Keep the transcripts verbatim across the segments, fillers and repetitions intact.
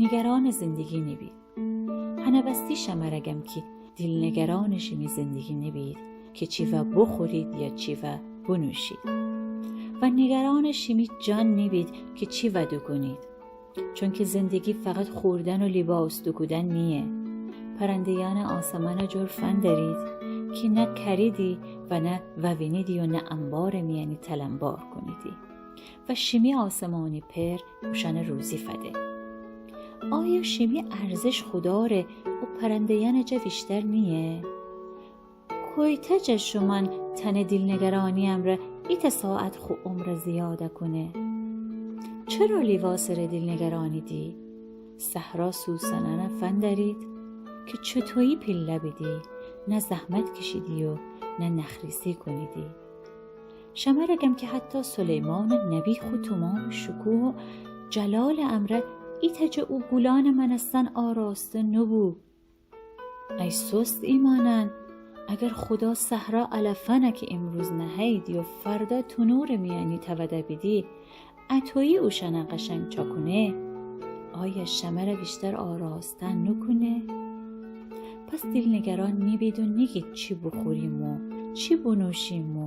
نیگرانٚ زندگی نیبید. هنٚ وستی شمره گم کی دیل نگرانٚ شیمی زندگی نیبید کی چی وا بوخورید یا چی وا بونوشید. و نیگرانٚ شیمی جان نیبید کی چی وا دوکونید. چونکی زندگی فقط خوردن و لیباس دوکودن نییه. پرنده‌یأنٚ آسمانٚ جور فندریدی کی نه کریدی و نه ووینیدی و نه انبارٚ میأنی تلنبار کونیدی. و شیمی آسمانی پئر اوشأنه روزی فده. آیا شیمی ارزش خوداره او پرنده‌یأنٚ جا ویشتر نییه؟ کویتأ جا شومأن تأنه دیل نگرانی امرأ ایتأ ساعت خو عمره زیاده کونه؟ چرا لیواسٚ ره دیل نگرانیدی؟ صحرا سوسنأنه فندرید کی چوطویی پیله بیدی، نه زحمت کشیدی و نه نخ‌ریسی کونیدی. شمره گم کی حتی سلیمانٚ نبی خو تومامٚ شکوه و جلالٚ امرأ ایتأ جا او گولأنٚ مأنستن آراسته نوبو. ای سست ایمأنأن، اگر خودا صحرا علفأنه کی امروز نهه‌ییدی و فردا تونورٚ میأنی توده بیدی، اطویی اوشأنه قشنگ چاکونه، آیا شمره ویشتر آراسته نوکونه؟ پس دیل نگران نیبید و نیگید چی بوخوریم و چی بونوشیم و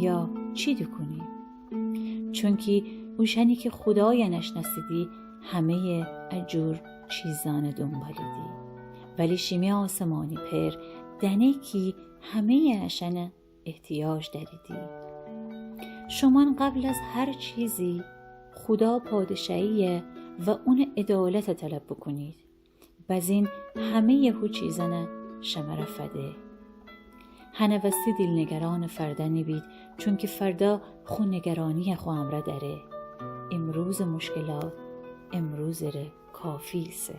یا چی دوکونیم. چونکی اوشأنی کی خودایه نشنأسیدی، همه‌یٚ ا جور چیزأنه دونبالیدی. ولی شیمی آسمانی پئر دأنه کی همه‌یٚ اشأنه احتیاج دأریدی. شومأن قبل از هر چیزی خودا پادشاهیی و اونٚ عدالته طلب بوکونید. بزین همه‌یٚ هو چیزأنه شمره فده. هنٚ وستی دیل نگرانٚ فردا نیبید، چونکی فردا خو نگرانیی خو امرأ دأره. امروزٚ مشکلات امروزٚ ره کافی ایسه.